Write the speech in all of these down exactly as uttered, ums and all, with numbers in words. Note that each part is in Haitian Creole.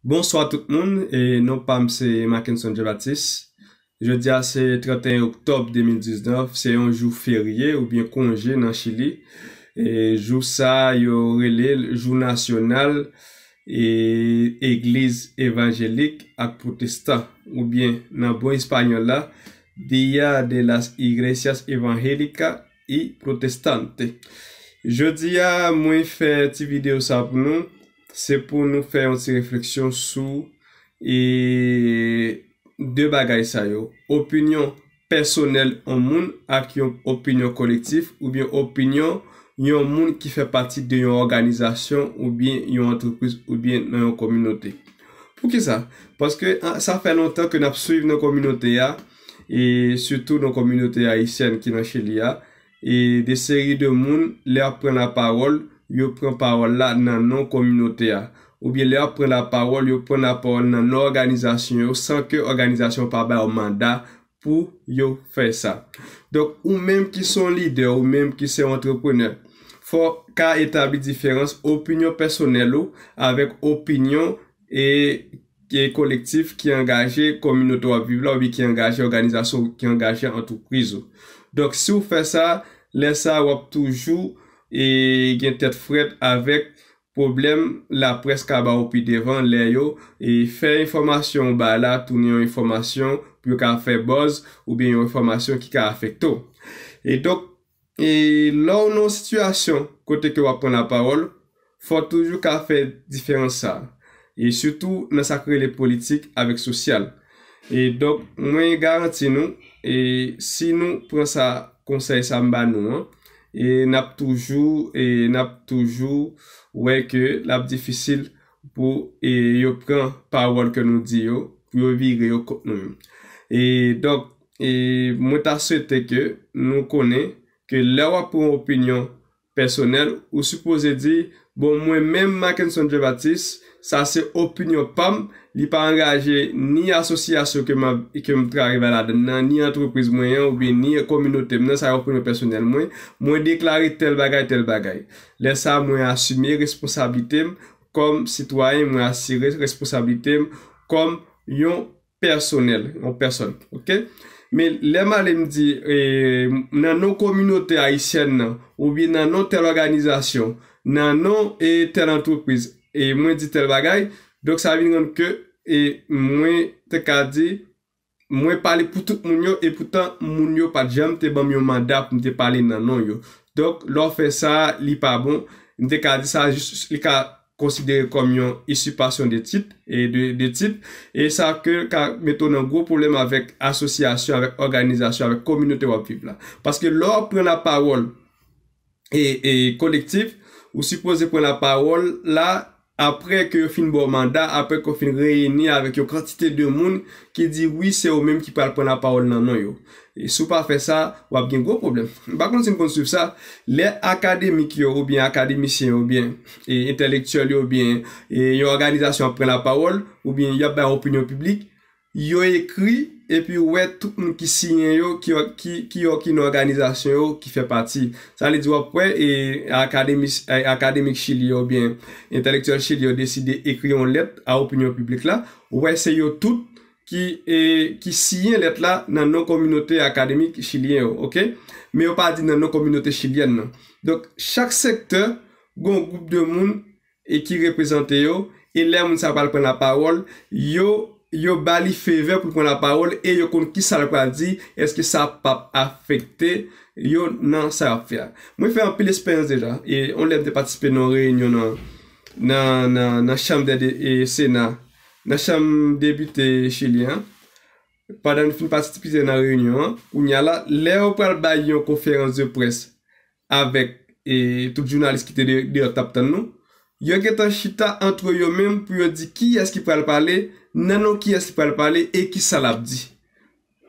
Bonswa tout moun, e non pa m se Mackenson Jean Baptiste. Jodi a se trannteyen oktòb de mil diznèf, se yon jou ferye oubyen konje nan Chili. E jou sa a, yo rele l jou nasyonal e egliz evanjelik ak pwotestan, oubyen nan bon espanyòl la, Día de las Iglesias Evangélica y Protestante. Jodi a, mwen fè ti videyo sa pou nou, se pou nou fè yon ti refleksyon sou e de bagay sa yo. Opinyon pèsonèl yon moun ak yon opinyon kolektif oubyen opinyon yon moun ki fè pati de yon òganizasyon oubyen yon antrepriz oubyen nan yon kominote. Poukisa? Paske a, sa fè lontan ke n ap swiv nan kominote a, e sitou nan kominote ayisyèn ki nan Chili a, e de seri de moun, lè y ap pran lapawòl, yo pran pawòl la nan non kominote a. Oubyen lè y ap pran lapawòl, yo pran lapawòl nan non òganizasyon yo, san ke òganizasyon pa ba yo manda pou yo fè sa. Donk, ou menm ki se yon lidè, ou menm ki se yon antreprenè, fò w ka etabli diferans opinyon pèsonèl ou avèk opinyon e, e kolektif ki angaje kominote w ap viv la, oubyen ki angaje òganizasyon ou, ki angaje antrepriz ou. Donk, si w fè sa, lè sa a, w ap toujou e, gen tèt frèt avèk pwoblèm laprès ka ba w pi devan lè yo e, fè enfòmasyon w bay la tounen yon enfòmasyon pou yo ka fè buzz oubyen yon enfòmasyon ki ka afekte w. E donk, e lè w nan yon sitiyasyon kote ke w ap pran lapawòl, fò w toujou ka fè diferans sa a. E sitou nan sa k rele politik avèk sosyal. E donk, mwen garanti nou, e si nou pran sa, konsèy sa m ba nou an, e n ap toujou, e n ap toujou wè ke l ap difisil pou e yo pran pawòl ke nou di yo, pou yo vire yo kont nou menm. E donk, e mwen ta swete ke nou konnen ke lè w ap pran opinyon pèsonèl, ou sipoze di, bon, mwen menm Mackenson Jean Baptiste, sa se opinyon pa m, li pa angaje ni asosyasyon ke m ap, ke m travay ladan nan, ni antrepriz mwen an, oubyen ni kominote m nan, sa se opinyon pèsonèl mwen, mwen deklare tèl bagay, tèl bagay. Lè sa a, mwen asime responsablite m kòm sitwayen, mwen asire responsablite m kòm yon pèsonèl, yon pèsòn, oke? Men lè m ale m di, e, nan non kominote ayisyèn nan, oubyen nan non tèl òganizasyon, nan non e tèl antrepriz, e mwen di tèl bagay, donk sa vin rann ke e mwen te ka di, mwen pale pou tout moun yo, e poutan moun yo pa t janm te ban m yon manda pou m te pale nan non yo. Donk, lè w fè sa, li pa bon. M te ka di sa, jis, li ka konsidere kòm yon isipasyon de tit, e de, de tit, e sa ke ka mete w nan gwo pwoblèm avèk asosyasyon, avèk òganizasyon, avèk kominote w ap viv la. Paske lè w ap pran lapawòl e, e kolektif, ou sipoze pran lapawòl la apre ke yo fin ba w manda, apre ke w fin reyini avèk yon kantite de moun ki di wi, se yo menm ki pral pran lapawòl nan non yo. E si w pa fè sa, w ap gen gwo pwoblèm. M pa konn si n konn swiv sa. Lè akademik yo, oubyen akademisyen yo, oubyen e, entèlektyèl yo, oubyen e, yon òganizasyon ap pran lapawòl, oubyen y ap bay opinyon piblik, yo ekri, epi w wè tout moun ki siyen yo, ki, ki, ki, ki nan òganizasyon yo, ki fè pati. Sa vle di w ap wè e, akademis-, e, akademik Chili yo, oubyen entèlektyèl Chili yo deside ekri yon lèt a opinyon piblik la, w wè se yo tout ki, e, ki siyen lèt la nan non kominote akademik chilyen yo, oke? Men yo pa di nan non kominote chilyèn nan. Donk, chak sektè, gen yon gwoup de moun e ki reprezante yo, e lè moun sa pral pran lapawòl, yo, yo ba li favè pou l pran lapawòl, e yo konn kisa l pral di, èske sa p ap afekte yo nan sa y ap fè a. Mwen fè anpil eksperyans deja, e yon lè m te patisipe nan yon reyinyon nan, nan, nan, nan chanm dè, dè, e, Sena, nan chanm depite chilyen an. Pandan nou fin patisipe nan reyinyon an, kounye a la, lè yo pral bay yon konferans de près avèk, e, tout jounalis ki te de-, deyò t ap tann nou, yo gentan chita antre yo menm pou yo di kiyès ki pral pale, nan non kiyès ki pral pale e kisa l ap di.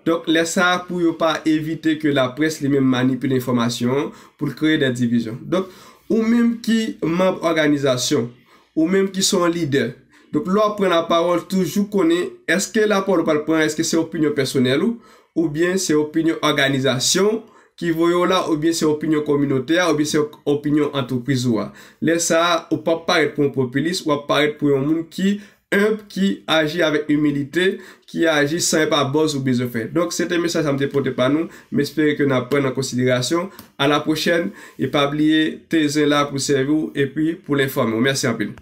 Donk, lè sa a, pou yo pa evite ke laprès li menm manipile enfòmasyon an pou l kreye dè divizyon. Donk, ou menm ki manm òganizasyon, ou menm ki se yon lidè, donk, lè w ap pran lapawòl, toujou konnen èske lapawòl ou pral pran, èske se opinyon pèsonèl ou, oubyen se opinyon òganizasyon ki voye w la, oubyen se opinyon kominote a, oubyen se opinyon antrepriz ou a. Lè sa a, ou p ap parèt pou yon popilis, w ap parèt pou yon moun ki enb, ki aji avèk imilite, ki aji san e pa buzz ou bezwen fè. Donk, se te mesaj sa m te pote pa nou. M espere ke n ap pran an konsiderasyon. A la pwochèn, e pa bliye, Tezen la pou sèvi w epi pou l enfòme w. Mèsi anpil.